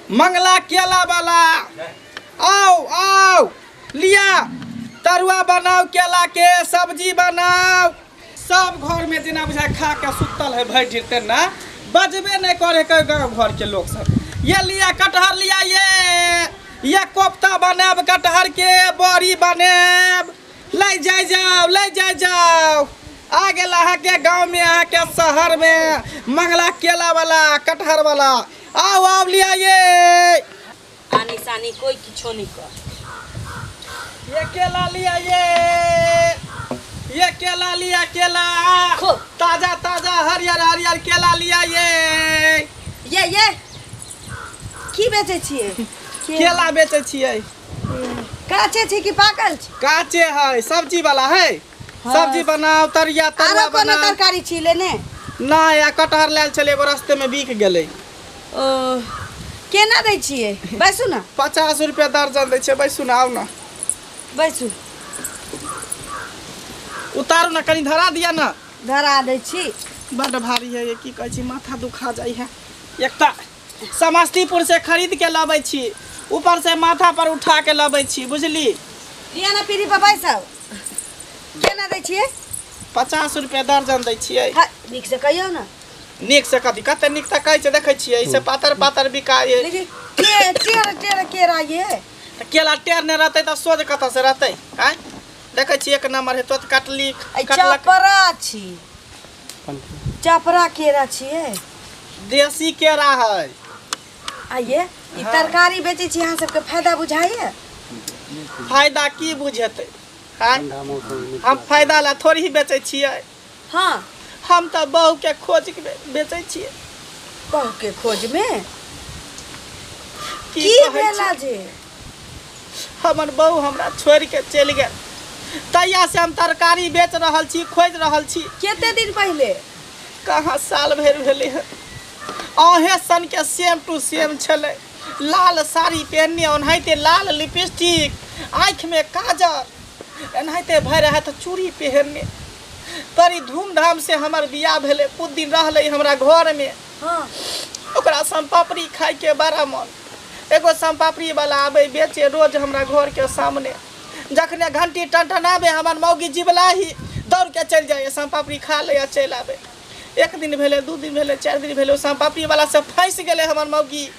मंगला केला वाला, आओ आओ, लिया तरुआ बनाओ, केला के सब्जी बनाओ। सब घर में जेना बुझाय खा के सुतल है भरि ढीर तेना बजबे नहीं करे के गाँव घर के लोग सब। ये लिया कटहर लिया, ये कोफ्ता बनाब, कटहर के बड़ी बनाब, ले जाय जाओ, ले जाय जाओ। आ गेल अहाँके गाँव में, अहाँके शहर में मंगला केला वाला, कटहर वाला, आओ आओ लिया ये। आनी सानी कोई किछो नहीं कर। ये केला लिया, ये केला लिया, केला खो। ताजा ताजा हरियर हरियर केला लिया ये। ये की बेचै छियै? केला बेचै छियै। काचे छी कि पाकल छी? काचे है, सब्जी वाला है। हाँ। सब्जी बनाओ, तरिया तरुआ आरो कोनो बनाओ। तरकारी छी लेने? नहि, आ कटहर लायल छलै, एगो रस्ते में बिक गेलै। ओ केना दै छियै? बैसू ने। 50 रुपया दर्जन दै छियै। बैसू ने, आउ ने। बैसू। उतारू ने, कनि धरा दिअ ने। धरा दै छी। बड्ड भारी है ये, की कहै छी, माथा दुखा जाइ है। एकटा समस्तीपुर से खरीद के लबै छी, ऊपर से माथा पर उठा के लबै छी, बुझली? लिअ ने पीढ़ी पर बैसब। केना दै छियै? 50 रुपया दर्जन दै छियै। हाँ, नीक से कहियौ ने। नीक से कथी? कते नीक तऽ कहै छै, देखै छियै, से पातर पातर बिकाय। लेकिन के टेढ़ टेढ़ केरा ये। तऽ केला टेढ़ नहि रहतै तऽ सोझ कतऽ से रहतै? आँय, देखै छियै, एक नंबर है। तो कटली एहि कटलक। चपरा छी, चपरा केरा छियै। देसी केरा है। आ ये ई तरकारी बेचै छी अहाँ सबके, फायदा बुझाइए? फायदा की बुझेतै? आँय, हम फायदा ला थोड़ी ही बेचै छियै। हाँ। हम तऽ बहू के खोज के बेचै छियै। बहू के खोज में? की की कहै भेला छी? जे हमर बहू हमरा छोड़ि के चलि गेल, तहिया से हम तरकारी बेच रहल छी, खोजि रहल छी। कते दिन पहिले? कहाँ साल भरि भेलै हँ। अहें सनके सेम टू सेम छलै, लाल साड़ी पहिनने, ओनाहिते लाल लिपस्टिक, आँखिमे काजर, एनाहिते भरि हाथ चूड़ी पहिनने। बड़ी धूमधाम से हमर बियाह भेलै। कुछ दिन रहलै हमरा घरमे। हाँ। ओकरा सोनपापड़ी खाइके बड़ा मन। एगो सोनपापड़ी वाला आबै बेचे रोज हमरा घरके सामने। जखने घंटी टनटनाबे, हमर मौगी जिबलाही दौड़ के चलि जाइए, सोनपापड़ी खा ले आ चलि आबै। एक दिन भेलै, 2 दिन भेलै, 4 दिन भेलै, ओ सोनपापड़ी वाला से फँसि गेलै हमर मौगी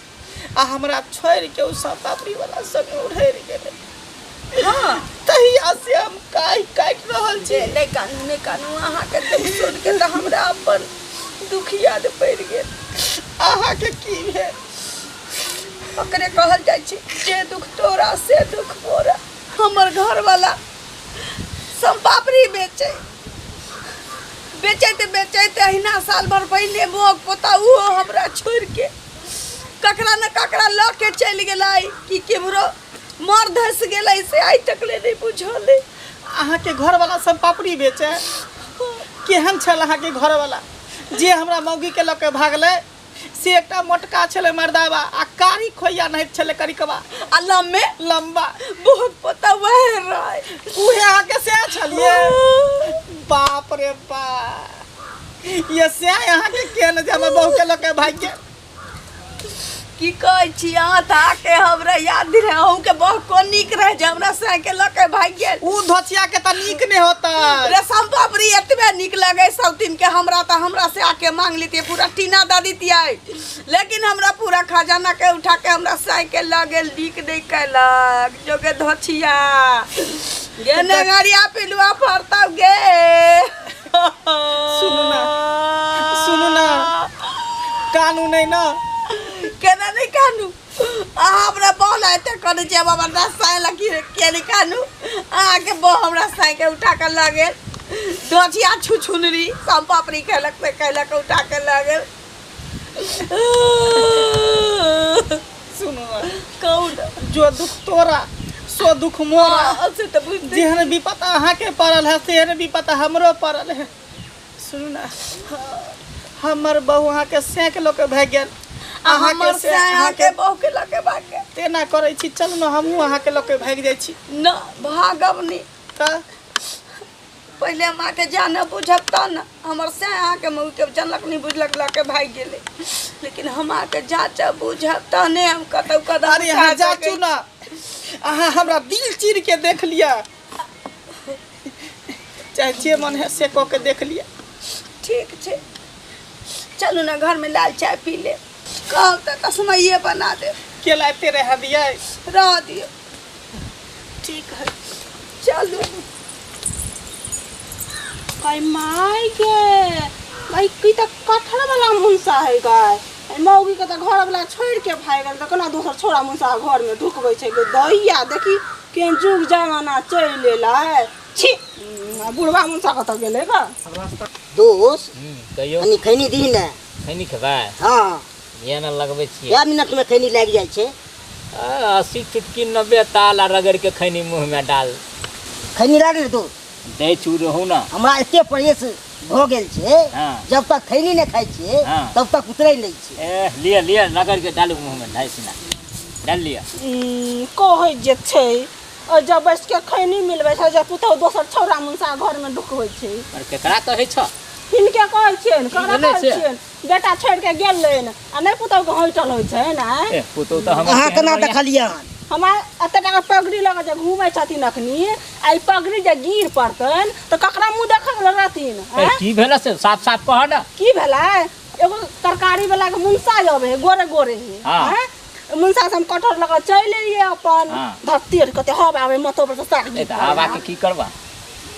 आ हमरा छोड़ि के ओ सोनपापड़ी वाला संगे उड़ि गेलै। हाँ। तहिया से हम काहि काटि रहल छी। नहि कानू, नहि कानू। अहाँके दुख सुनि के तऽ हमरा अपन दुख याद पड़ि गेल। अहाँके की भेल? ओकरे कहल जाइ छै, जे दुख तोरा से दुख मोरा। हमर घरवाला सोनपापड़ी बेचै, बेचैत बेचैत अहिना साल भर पहिने मोग पोता ओहो हमरा छोड़ि के ककरा ने ककरा लऽ के चलि गेलै कि केम्हरो मर धसि गेलै, से आइ तक ले नहि बुझल अइ। अहाँके घरवाला सोनपापड़ी बेचै? केहन छल अहाँके घरवाला? जे हमरा मौगीके लऽ के भागलै से एकटा मोटका छलै मर्दाबा आ कारी खोइया नाहित छलै करिकबा आ लम्बे लम्बा। बहुत पोता वएह रहै। उहे अहाँके सएह छलियै? बाप रे बाप, ये सएह अहाँके केहन जे हमर बहूके लऽ के भागि गेल? की कहै छी अहाँ, तऽ आके हमरा याद रहै। अहूँके बह कोन नीक रहै जे हमरा साँके लऽ के भागि गेल? उ धोचिया के तऽ नीक नहि होतै। रेशम पापड़ी एतबे नीक लगे सब दिन के हमरा, तऽ हमरा से आके मांग लेतियै, पूरा टीना दऽ दितियै, लेकिन हमरा पूरा खजाना के उठा के हमरा साँके लऽ गेल। नीक नहि केलक जोगे धोचिया गे। नेंगरिया पिलुआ फरतौ गे। सुनू ना, सुनू ना, कानू नहि ना। केना नहि कानू? अहाँ हमरा बह ला एते करै छियै, हम हमरा साँय ला किया नहि कानू? अहाँके बह हमरा साँयके उठा कऽ लऽ गेल। दोछिया छुछुनरी सब पापड़ी खेलक से खेलक, उठा कऽ लऽ गेल। सुनू ना। कहू ने। जो दुख तोरा सो दुख मोरा। हाँ, से तऽ बुझते। जेहन विपत अहाँके पड़ल है तेहन विपत हमरो पड़ल है। सुनू ना, हमर बहू अहाँके सेंक लऽ के भागि गेल। आ अहाँके हमर से से अहाँके बहू के लऽ के भागि गेल। तेना करै छी, चलू ने, हमहूँ अहाँके लऽ के भागि जाइ छी। न, भागब नहि। तऽ पहिले हम अहाँके जानब बुझब तब ने। हमर से अहाँके मौके जानलक नहि बुझलक, लऽ के भागि गेलै, लेकिन हम अहाँके जाँचब बुझब तहने हम कतहु कदम अरे अहाँ उठा जाचू सकै। ना, अहाँ हमरा दिल चीर के देख लिअ, चाहे जे मन है से कऽ के देख लिअ। ठीक छै, चलू ने घरमे लाल चाय पी लेब। कहब तऽ कसमैये बना देब। केला एते रह दियै? रह दियौ। ठीक है, चलू। गाय माय गे, भाई की तऽ कटहर वाला मुनसा है गाय। मौगी के तऽ घर वाला छोड़ के भागि गेल, तऽ केना दोसर छोरा मुनसा घर में ढुकबै छै गे। दैया देखी केहन जुग जमाना चलि एलै। छी, बुढ़वा मुनसा कतऽ गेलै गा? दोस्त। कहियौ। कनी खैनी दीही ने। खैनी खेबै? हँ। ये ने लगबै छियै। कए मिनट में खैनी लागि जाइ छै? 80 चुटकी 90 ताल आ रगड़ के खैनी मुँह में डाल। खैनी ला रे दोस्त। दै छु रहू ना। हमरा एते परहेज भऽ गेल छै, हाँ। जब तक खैनी नहि खाइ छियै हाँ। तब तक उतरै नहि छै। ए लिअ लिअ, रगड़ के डालू मुँह में, ढाई सीना डाल लिअ। कहै जे छै और जब बैस के खैनी मिलबै छै, जब पुतहु दोसर छौड़ा मुनसा घर में ढुकबै छै। पर केकरा कहै छ? हिनके कहै छियनि। ककरा भेलै कहै से? छियनि? बेटा छोड़ि के गेलनि आ नहि पुतहु के होटल होइ छै ने। ए पुतहु तऽ हमर अहाँ केहन केना बढ़िआँ। देखलियै हन? हमरा एते टाका पगड़ी लऽ के जे घूमै छथिन अखनी, आ ई पगड़ी जे गिर पड़तनि तऽ ककरा मुँह देखै लए रहथिन? ए, आँय? की भेलै से साफ साफ कह ने। की भेलै? एगो तरकारी वाला के मुनसा अबै है, गोरे गोरे है। हाँ। आँय? मुनसा से हम कटहर लऽ के चलि एलियै अपन। हाँ। धरती आर कते हवा आबै, माथो पर से साग ए तऽ हवा के की करबा?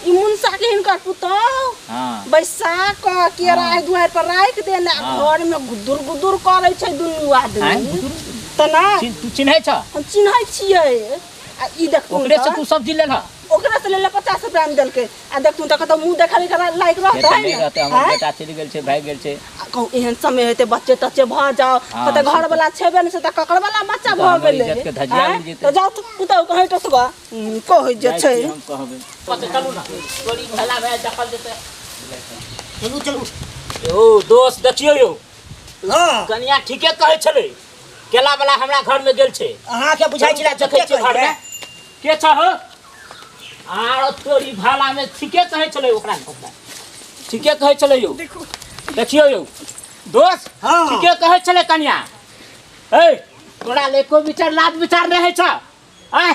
ई मुनसा के हिनकर पुतहु हाँ। बैसा कऽ केरा हाँ। दुआरि पर राखि देने आ हाँ। घर में गुदुर गुदुर करै छै दुनू आँय, आदमी। गुदुर? तऽ ना तू चिन्है छ? हम चिन्है छियै। आ ई देखथुन ओकरे से तऽ तू सब्जी लेलह? ओकरे से लेले, 50 रुपया में देलकै। आ देखथुन तऽ कतौ मुँह देखै लायक से रहतै तऽ नहि ने? रहतै, हमर आँय? बेटा चलि गेल छै, भागि गेल छै। आ कहूँ एहन समय हेतै, बच्चे तच्चे भऽ जाओ। हाँ, कतऽ से घर तऽ- वाला छेबे नहि छै तऽ ककर वाला बच्चा तऽ भऽ हमर गेलै? इज्जत के धज्जिया आँय? उड़ि जेतै। तऽ जाउ तऽ पुतहु के हटि कऽ कहै जे जाइ छै। छी, हम कहबै। चलू ने, चोरी भेला भए देखल जेतै। चलू चलू। यौ दोस्त, देखियौ यौ। हँ। कनिया ठीके कहै छलै, केला वाला हमरा घर में गेल छै। अहाँके बुझाइ छलै देखै झूठे छियै घर कहै में के छ हो? आर तोरी भाला में ठीके कहै छलै ओकरा, ओकरा ठीके कहै छलै यौ। देखू। देखियौ यौ दोस्त। हाँ। ठीके कहै छलै कनिया। ए तोरा एको विचार लाज विचार नहि होइ छ? आँय,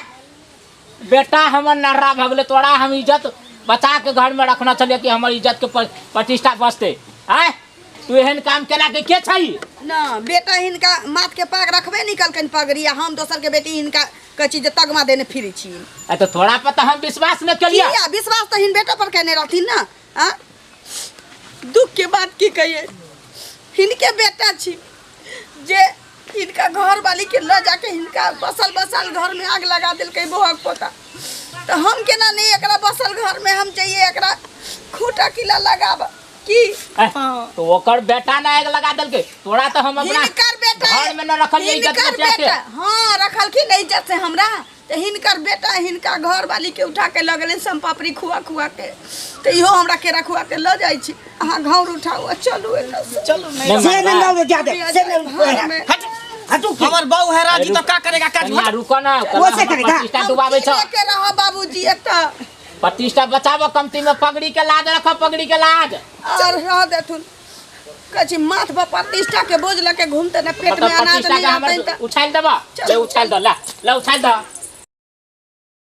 बेटा हमर नर्रा भऽ गेलै, तोरा हम इज्जत बचा के घर में रखना छलियै कि हमर इज्जत के प्रतिष्ठा बचतै। आँय, तू एहन काम केला के के छै? ना बेटा हिनका माथ के पाग रखबे नहीं कलकनि पगड़ी, आ हम दोसर के बेटी हिनका कहै छी जे तगमा देने फिरै छी। आ तऽ तोरा पर तऽ हम विश्वास नहि केलियै। किया विश्वास तऽ हिन बेटा पर केने रहथिन ना। आ दुख के बात की कहिए, हिनके बेटा छी जे हिनका घर वाली के लऽ जाके हिनका बसल बसल घर में आग लगा देलकै बोहक पोता। तऽ हम केना नहीं एकरा बसल घर में हम जइए एकरा खूंटा किला लगाब की? तो ओकर बेटा ने आग लगा देलकै, तोरा तऽ हम अपना हिनकर बेटा घर में न रखलियै इज्जत हिनकर बचा के। बेटा हाँ रखलखिन इज्जत से हमरा, तऽ हिनकर बेटा हिनका घर वाली के उठा के लऽ गेलनि सोनपापड़ी खुआ खुआ के, तऽ इहो हमरा केरा खुआ के लऽ जाइ छी। अहाँ घौर उठाउ आ चलू एतऽसँ। चलू नहीं। से नहीं लाओ ज्यादा, से नहीं। में। हट। हटू की? हमर बहू है राजी तो का करेगा काज? कनिया रुको ना, वो से करेगा। प्रतिष्ठा डुबाबै छ। हम के रह बाबूजी एतऽ। प्रतिष्ठा बचाबो, कमती में पगड़ी के लाज रखो, पगड़ी के लाज। और रह देथुन, कहै छी माथ पर प्रतिष्ठा के बोझ लऽ के घूमते ना, पेट में मतलब अनाज प्रतिष्ठा नहीं के हमर रहतै तऽ उछालि देबऽ? चलू। ले उछालि दऽ, ले ले उछालि दऽ।